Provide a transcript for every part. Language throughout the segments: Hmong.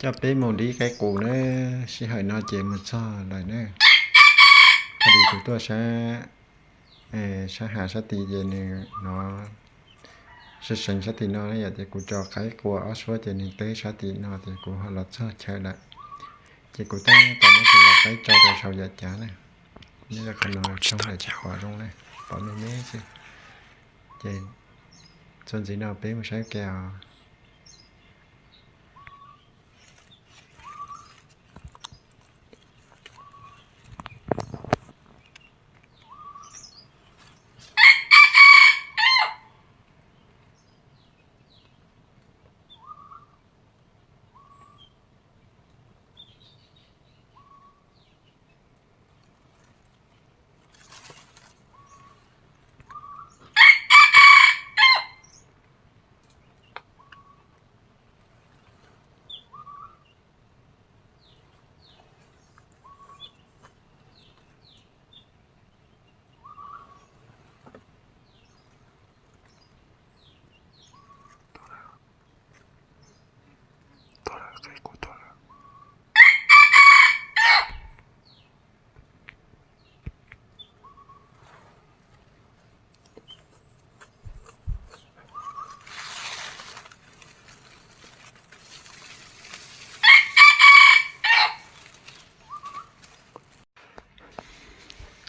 Coj peb mus dib qaib qus na, sij hawm no ces mus txog lawm na. Thaum tus tuaj sab, sab hav sab tid ces nws hnov seev seev sab tim no na yom, ces kuv tso qaib qua ob suab ces nws teb sab tim no ces kuv ho los txog chaw lawm. Ces kuv tab tom muab tus lau qaib tso rau saum yam cav na. Nyob rau qhov no tshoob lawm tsis pom zoo na, pom me me xwb. Ces txuas ntxiv no peb mus saib ua ke os.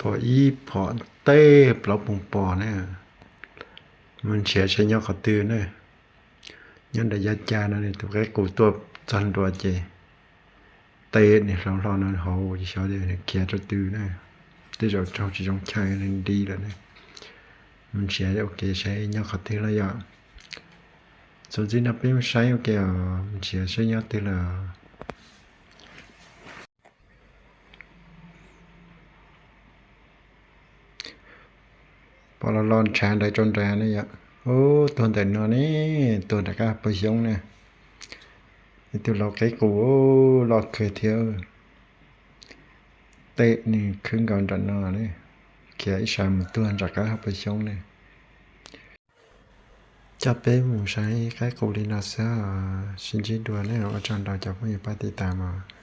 Tua ib phom tej plaub poog pos na. Mus nrhiav saib nyob qhov twg na. Nyob nram yav cas no nws tus qaib qus tuaj txog ntua ces tej nws hloov hlo no hauv ces xyov nws khiav rau twg na. Tej zaum raug tsis zoo chaw nws nti lawm na. Mus nrhiav ua ke saib nyob qhov twg lawm yom. Txuas ntxiv no peb mus saib ua ke os, mus nrhiav saib nyob twg lawm. Pom los los ntshav nrad tso nrad ne yom. Ub, tuag ntawm no ne, tuag nram qab pawg xyoob ne. Ib tug lau qaib qus loj kawg thiab. Tej nws khwb nkaus nram no ne, khiav ib sab mus tuag nram qab pawg xyoob ne. Coj peb mus saib qaib qus li no xwb, sib ntsib dua ne, ua tsaug ntau cov phooj ywg pab tiv tas mog.